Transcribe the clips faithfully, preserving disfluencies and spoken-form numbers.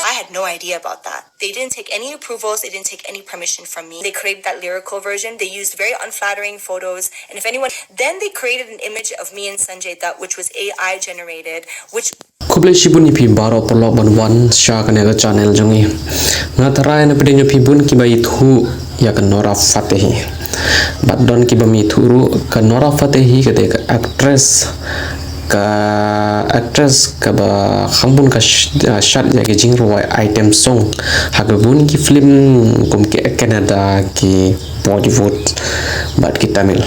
I had no idea about that. They didn't take any approvals, they didn't take any permission from me. They created that lyrical version. They used very unflattering photos. And if anyone, then they created an image of me and Sanjay Dutt, which was A I generated, which Khublei shibun ïa phi baroh paralok ban wan sha kane ka channel jong ngi. Nga tharai na pdeng jong phi bun kiba ithuh ïa ka Nora Fatehi. Bad don kiba ym ithuh ruh, ka Nora Fatehi ka dei ka actress, ka actress kaba kham bun ka sh-, ah, shad ïa ki jingrwai item song ha ka bun ki film kum ki Kannada, ki Bollywood bad ki Tamil.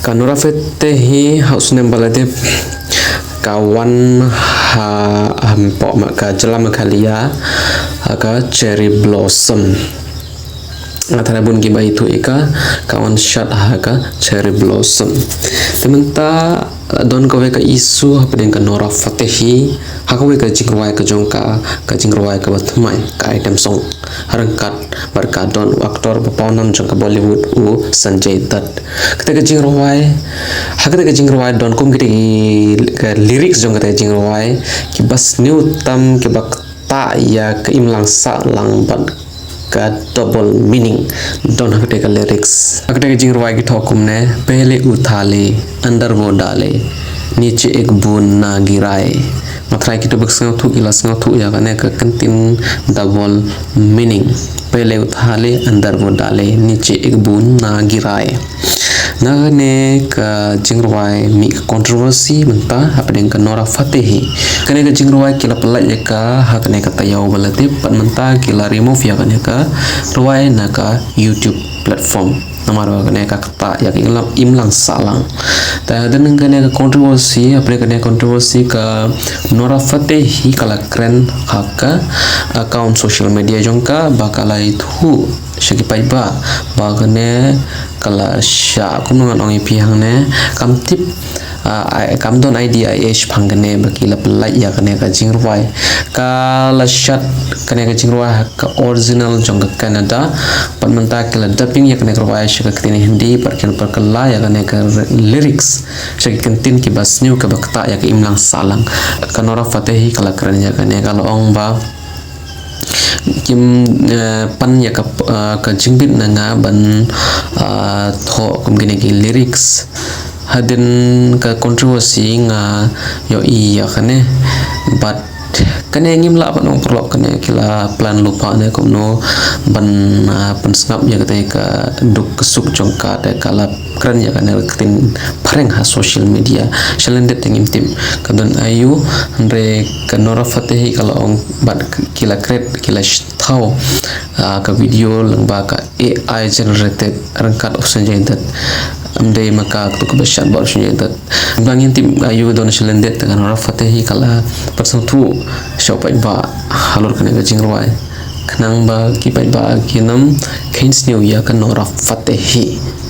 Ka Nora Fatehi ha u snem ba la dep ka wan ha, hapoh ma ka jylla Meghalaya ha ka Cherry Blossom. Nga tharai bun kiba ithuh ïa ka, ka wan shad ha ka Cherry Blossom. Te mynta don kawei ka issue hapdeng ka Nora Fatehi ha kawei ka jingrwai ka jong ka, ka jingrwai kaba thymmai, ka item song. Ryngkat bad ka don u actor ba pawnam jong ka Bollywood, u Sanjay Dutt. Kata ka jingrwai, ha kata ka jingrwai don kum kita ki, ka lyrics jong kata ka jingrwai kiba sniew tam, kiba ktah ïa ka imlang sahlang bad ka double meaning don ha kata ka lyrics. Ha kata ka jingrwai ki thoh kumne, "Pehle u tha le, andar wo dale, niche ek boon na giraye." Nga tharai kito ba sngewthuh ki la sngewthuh ïa kane ka kyntien double meaning. "Pehle u tha le, andar wo dale, niche ek boon na giraye." Na kane ka jingrwai mih ka controversy mynta hapdeng ka Nora Fatehi. Kane ka jingrwai ki la pyllait ïa ka ha kane ka taïew ba la dep, bad mynta ki la remove ïa kane ka rwai na ka YouTube platform. Namar ba kane ka ktah ïa ka imlang, imlang sahlang. Te hadien kane ka controversy, hapdeng kane ka controversy, ka Nora Fatehi ka la kren ha ka account social media jong ka ba ka la ithuh sha ki paidbah ba kane ka la shah, kumno ngan ong ïa phi hangne, kam tip, ah, ai, kam don idea shaphang kane ba ki la pyllait ïa kane ka jingrwai. Ka la shad kane ka jingrwai ha ka original jong ka Kannada, bad mynta ki la dubbing ïa kane ka rwai sha ka ktien Hindi, bad ki la pynkylla ïa kane ka lyrics sha ki kyntien kiba sniew, kiba ktah ïa ka imlang sahlang. Ka Nora Fatehi ka la kren ïa kane, ka la ong ba kim, eh, pan ïa ka, eh, ka jingbit na nga ban, eh, thoh kum kine ki lyrics. Hadien ka controversy nga ïohi ïa kane. Bad kane ngim lah ban ong paralok, kane ki la plan lypa ne kumno ban, eh, pynsngap ïa kata ka duk ka suk jong ka, te ka la kren ïa kane ka ktien phareng ha social media. Shalyndet te ngim tip ka don aïu, hynrei ka Nora Fatehi ka la ong bad ki la kret, ki la thaw, ah, ka video lyngba ka A I generated ryngkat u Sanjay Dutt. Ym dei ma ka, katu kaba shad bad u Sanjay Dutt. Ba ngin tip aïu ka don shalyndet, te ka Nora Fatehi ka la pynsngewthuh sha u paidbah halor kane ka jingrwai, khnang ba ki paidbah kin ym kheiñ sniew ïa ka Nora Fatehi.